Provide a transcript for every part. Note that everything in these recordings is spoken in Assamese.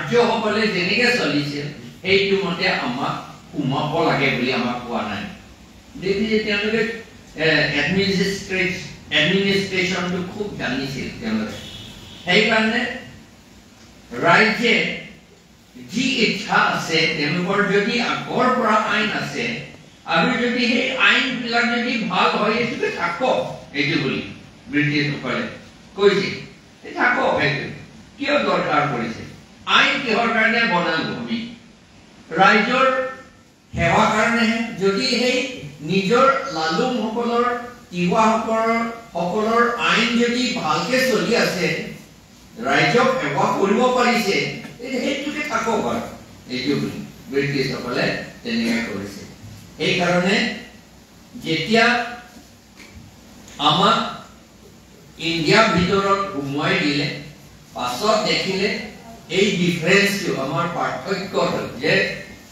আৰ্যসকলে যেনেকে চলিছিল সেইটো মতে আমাক সোমাব লাগে বুলি আমাক কোৱা নাই। দেখিছে তেওঁলোকে এডমিনিষ্ট্ৰেশ্যনটো খুব জানিছিল তেওঁলোকে। সেইকাৰণে ৰাইজে যি ইচ্ছা আছে, তেওঁলোকৰ যদি আগৰ পৰা আইন আছে আৰু যদি সেই আইনবিলাক যদি ভাল হয় সেইটোকে থাকক এইটো বুলি ব্ৰিটিছসকলে কৈছিল, থাকক সেইটো কিয় দৰকাৰ পৰিছে? আইন কিহৰ কাৰণে বনালো আমি? ৰাইজৰ সেৱাৰ কাৰণেহে। যদি সেই নিজৰ লালুংসকলৰ তিৱাসকলৰ আইন যদি ভালকে চলি আছে, ৰাইজক সেৱা কৰিব পাৰিছে, সেইটোকে থাকক আৰু এইটো বুলি ব্ৰিটিছসকলে তেনেকে কৰিছে। সেইকাৰণে যেতিয়া আমাক ইণ্ডিয়াৰ ভিতৰত সোমোৱাই দিলে, পাছত দেখিলে এই ডিফাৰেন্সটো, আমাৰ পাৰ্থক্যটো যে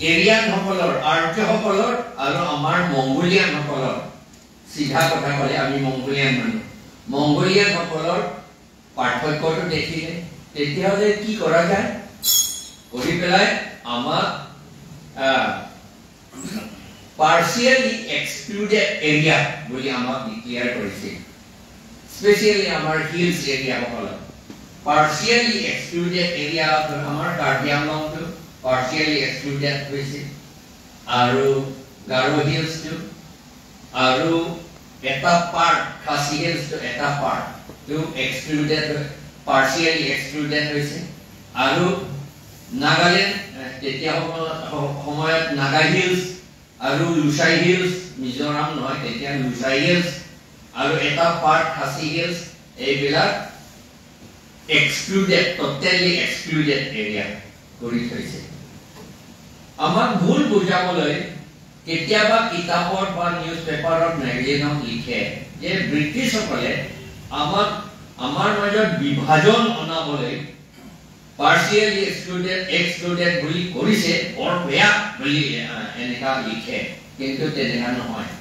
এৰিয়ানসকলৰ, আৰ্যসকলৰ আৰু আমাৰ মংগোলিয়ানসকলৰ, চিধা কথা ক'লে আমি মংগোলিয়ান মানুহ, মংগোলিয়ানসকলৰ পাৰ্থক্যটো দেখিলে। তেতিয়াহ'লে কি কৰা যায়? কৰি পেলাই আমাক পাৰ্চিয়েলি এক্সক্লুডেড এৰিয়া বুলি আমাক ডিক্লেয়াৰ কৰিছিল। স্পেচিয়েলি আমাৰ হিলছ এৰিয়াসকলক পাৰ্চিয়েলি এক্সক্লুডেড এৰিয়া, আমাৰ কাৰ্বি আংলংটো পাৰ্চিয়েলি এক্সক্লুডেড হৈছিল আৰু গাৰো হিলছটো আৰু এটা পাৰ্ট খাচী হিলছটো এটা পাৰ্টটো এক্সক্লুডেড, পাৰ্চিয়েলি এক্সক্লুডেড হৈছে। আৰু নাগালেণ্ড তেতিয়া সময়ত নাগা হিলছ আৰু লুচাই হিলছ, মিজোৰাম নহয় তেতিয়া লুচাই হিলছ আৰু এটা পাৰ্ট খাচী হিলছ, এইবিলাক এক্সক্লুডেড, টোটেলি এক্সক্লুডেড এৰিয়া কৰি থৈছে। আমাক ভুল বুজাবলৈ কেতিয়াবা কিতাপত বা নিউজ পেপাৰত, মেগাজিনত লিখে যে ব্ৰিটিছসকলে আমাক আমাৰ মাজত বিভাজন অনাবলৈ পাৰ্চিয়েলি এক্সক্লুডেড বুলি কৰিছে, বৰ বেয়া বুলি এনেকা লিখে। কিন্তু তেনেকা নহয়।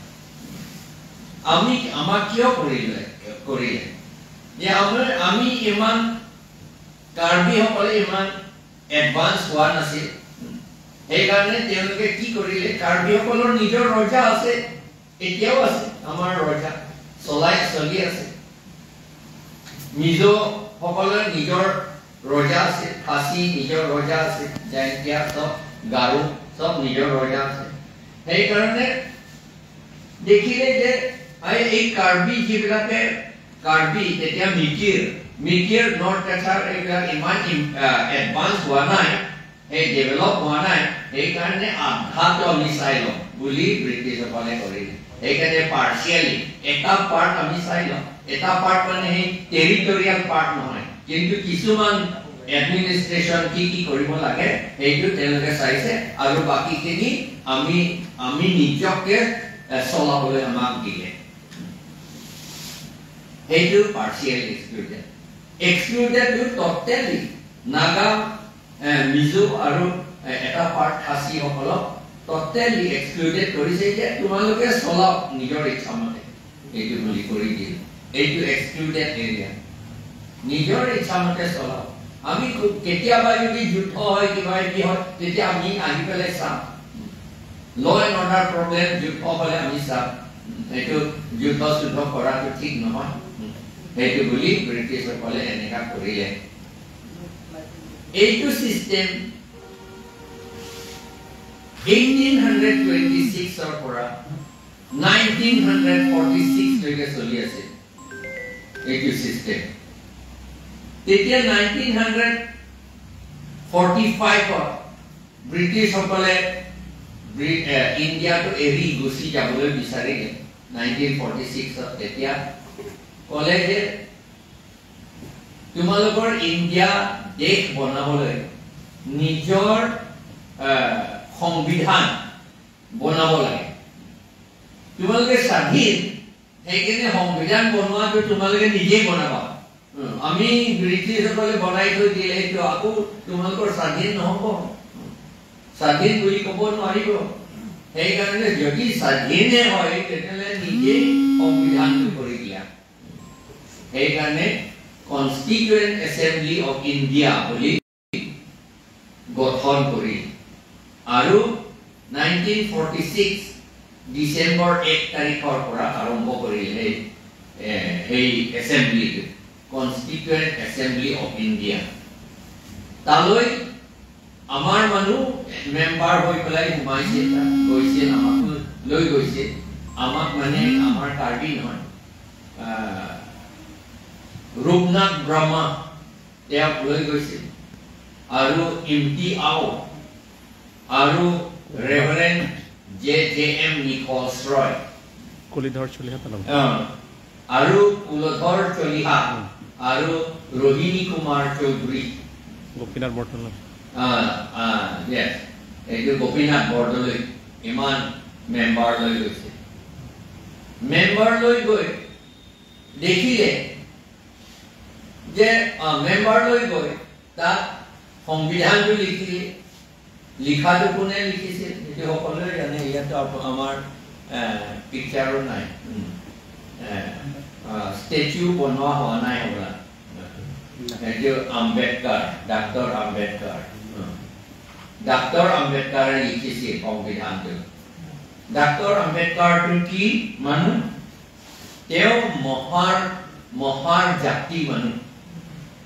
আমি আমাক কিয় কৰিলে যে আমি ইমান কাৰ্বিসকলে ইমান এডভান্স হোৱা নাছিল, সেইকাৰণে তেওঁলোকে কি কৰিলে, কাৰ্বিসকলৰ নিজৰ ৰজা আছে, এতিয়াও আছে, আমাৰ ৰজা চলি আছে। মিজোসকলৰ নিজৰ ৰজা আছে, খাচী নিজৰ ৰজা আছে, জয়ন্তীয়া চব, গাৰো চব নিজৰ ৰজা আছে। সেইকাৰণে দেখিলে যে এই কাৰ্বি যিবিলাকে কাৰ্বি তেতিয়া মিকিৰ, মিকিৰ নৰ্থ কাছাৰ এইবিলাক ইমান এডভান্স হোৱা নাই, সেই ডেভেলপ হোৱা নাই, সেইকাৰণে আধাটো আমি চাই লওঁ বুলি ব্ৰিটিছসকলে কৰিলে। সেইকাৰণে পাৰ্চিয়েলি এটা পাৰ্ট আমি চাই লওঁ, এটা পাৰ্ট মানে সেই টেৰিটৰিয়েল পাৰ্ট নহয়, কিন্তু কিছুমান এডমিনিষ্ট্ৰেশ্যন কি কি কৰিব লাগে সেইটো তেওঁলোকে চাইছে আৰু বাকীখিনি আমি আমি নিজকে চলাবলৈ আমাক দিলে। সেইটো পাৰ্চিয়েল এক্সক্লুডেড। এক্সক্লুডেডটো টটেলি নাগা, মিজো আৰু এটা পাৰ্ট খাচীসকলক টটেলি এক্সক্লুডেড কৰিছে যে তোমালোকে চলাওক নিজৰ ইচ্ছামতে, এইটো বুলি কৰি দিলে। এইটো এক্সক্লুডেড এৰিয়া, নিজৰ ইচ্ছামতে চলাওক। আমি কেতিয়াবা যদি যুদ্ধ হয়, কিবা কিবি হয়, তেতিয়া আমি আহি পেলাই চাম। ল এণ্ড অৰ্ডাৰ প্ৰব্লেম, যুদ্ধ হ'লে আমি চাম, সেইটো যুদ্ধ চুদ্ধ কৰাটো ঠিক নহয়, সেইটো বুলি ব্ৰিটিছসকলে এনেকা কৰিলে। এইটো চিষ্টেম 1826ৰ পৰা 1946 লৈকে চলি আছে এইটো চিষ্টেম। তেতিয়া 1945ত ব্ৰিটিছসকলে ইণ্ডিয়াটো এৰি গুচি যাবলৈ বিচাৰিলে। 1946ত তেতিয়া ক'লে যে তোমালোকৰ ইণ্ডিয়া দেশ বনাবলৈ নিজৰ সংবিধান বনাব লাগে, তোমালোকে স্বাধীন, সেইকাৰণে সংবিধান বনোৱাটো তোমালোকে নিজেই বনাবা। আমি ব্ৰিটিছসকলে বনাই থৈ দিলে সেইটো আকৌ তোমালোকৰ স্বাধীন নহ'ব, স্বাধীন বুলি ক'ব নোৱাৰিব। সেইকাৰণে যদি স্বাধীনে হয় তেতিয়াহ'লে নিজেই সংবিধানটো কৰি দিয়া। সেইকাৰণে কনষ্টিটুৱেণ্ট এছেম্বলি অফ ইণ্ডিয়া বুলি গঠন কৰিল আৰু 1946 ডিচেম্বৰ 1 তাৰিখৰ পৰা আৰম্ভ কৰিল সেই এছেম্বলিটো, কনষ্টিটুৱেণ্ট এছেম্বলি অফ ইণ্ডিয়া। তালৈ আমাৰ মানুহ মেম্বাৰ হৈ পেলাই সোমাইছিল, গৈছিল, আমাকো লৈ গৈছিল। আমাক মানে আমাৰ কাৰ্বি নহয়, ৰূপনাথ ব্ৰহ্মা তেওঁক লৈ গৈছিল, আৰু ইমটি আও আৰু reverend J J M Nichols Roy, Kulidhar Chaliha, আৰু কুলধৰ চলিহা আৰু ৰোহিণী কুমাৰ চৌধুৰী, গোপীনাথ বৰদলৈ, এইটো গোপীনাথ বৰদলৈ, ইমান মেম্বাৰ লৈ গৈছে। মেম্বাৰ লৈ গৈ দেখিলে যে মেম্বাৰ লৈ গৈ তাত সংবিধানটো লিখিলে। লিখাটো কোনে লিখিছিল সেইটো সকলোৱে জানে, ইয়াতো আমাৰ পিকচাৰো নাই, ষ্টেচু বনোৱা হোৱা নাই হ'বলা। এইটো আম্বেদকাৰ, ডাক্তৰ আম্বেদকাৰ, ডাক্তৰ আম্বেদকাৰে লিখিছিল সংবিধানটো। ডাক্তৰ আম্বেদকাৰটো কি মানুহ? তেওঁ মহাৰ জাতি মানুহ,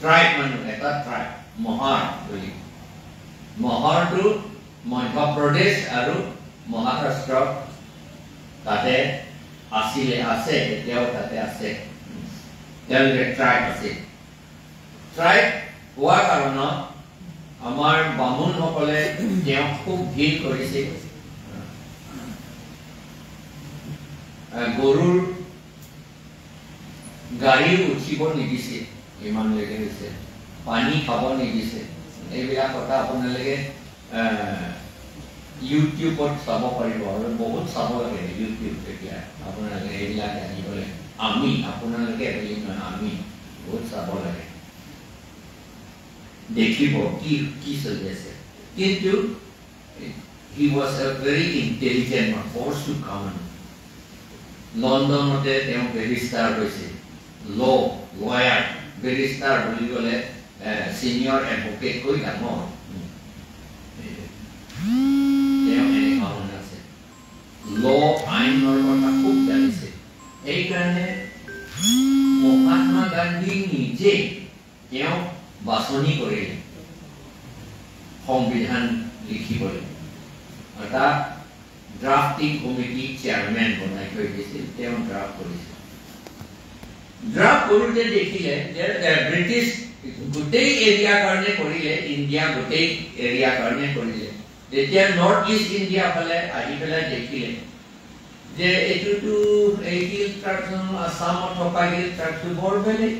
ট্ৰাইব মানুহ, এটা ট্ৰাইব মহাৰ বুলি। মহাৰটো মধ্যপ্ৰদেশ আৰু মহাৰাষ্ট্ৰত তাতে আছিলে, আছে, এতিয়াও তাতে আছে। তেওঁলোকে ট্ৰাইব আছিল। ট্ৰাইব হোৱাৰ কাৰণত আমাৰ বামুণসকলে তেওঁক খুব ঘিণ কৰিছিল। গৰুৰ গাড়ীও উঠিব নিদিছিল, ইমানলৈকে হৈছে, পানী খাব নিদিছে। এইবিলাক কথা আপোনালোকে ইউটিউবত চাব পাৰিব, আৰু বহুত চাব লাগে ইউটিউব তেতিয়া আপোনালোকে এইবিলাক জানিবলৈ। আমি আপোনালোকে বুলি নহয়, আমি বহুত চাব লাগে, দেখিব কি কি চলি আছে। কিন্তু he was a very intelligent man, বৰ চোকা মানুহ। লণ্ডনতে তেওঁ বেৰিষ্টাৰ হৈছিল, লয়াৰ, বেৰিষ্টাৰ বুলি ক'লে চিনিয়ৰ এডভকেটকৈ ডাঙৰ। তেওঁ এনেকুৱা মানুহ আছে, ল আইনৰ কথা খুব জানিছিল। সেইকাৰণে মহাত্মা গান্ধী নিজে তেওঁক বাছনি কৰিলে সংবিধান লিখিবলৈ, তাক ড্ৰাফটিং কমিটি চেয়াৰমেন বনাই থৈ দিছিল। তেওঁ ড্ৰাফ্ট কৰিছিল। ড্ৰাফ্ট কৰোঁতে দেখিলে যে ব্ৰিটিছ গোটেই এৰিয়াৰ কাৰণে কৰিলে, ইণ্ডিয়া গোটেই এৰিয়াৰ কাৰণে কৰিলে। তেতিয়া নৰ্থ ইষ্ট ইণ্ডিয়া ফালে আহি পেলাই দেখিলে যে এইটোতো এই হিল ট্ৰাইবছ, আছামত থকা হিল ট্ৰাইবছটো বৰ বেলেগ,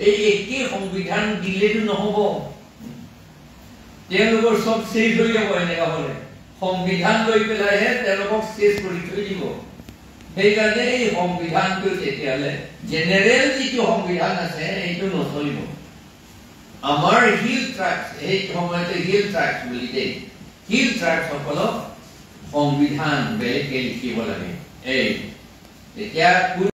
এই একেই সংবিধান দিলেতো নহ'ব, তেওঁলোকৰ চব শেষ হৈ যাব। এনেকুৱা হ'লে সংবিধান লৈ পেলাইহে তেওঁলোকক শেষ কৰি থৈ দিব। সেইকাৰণে এই সংবিধানটো তেতিয়াহ'লে জেনেৰেল যিটো সংবিধান আছে সেইটো নচলিব। আমাৰ হিল ট্ৰাইবছ, সেই সময়তে হিল ট্ৰাইবছ বুলি দেই, হিল ট্ৰাইবছসকলক সংবিধান বেলেগকে লিখিব লাগে। এই তেতিয়া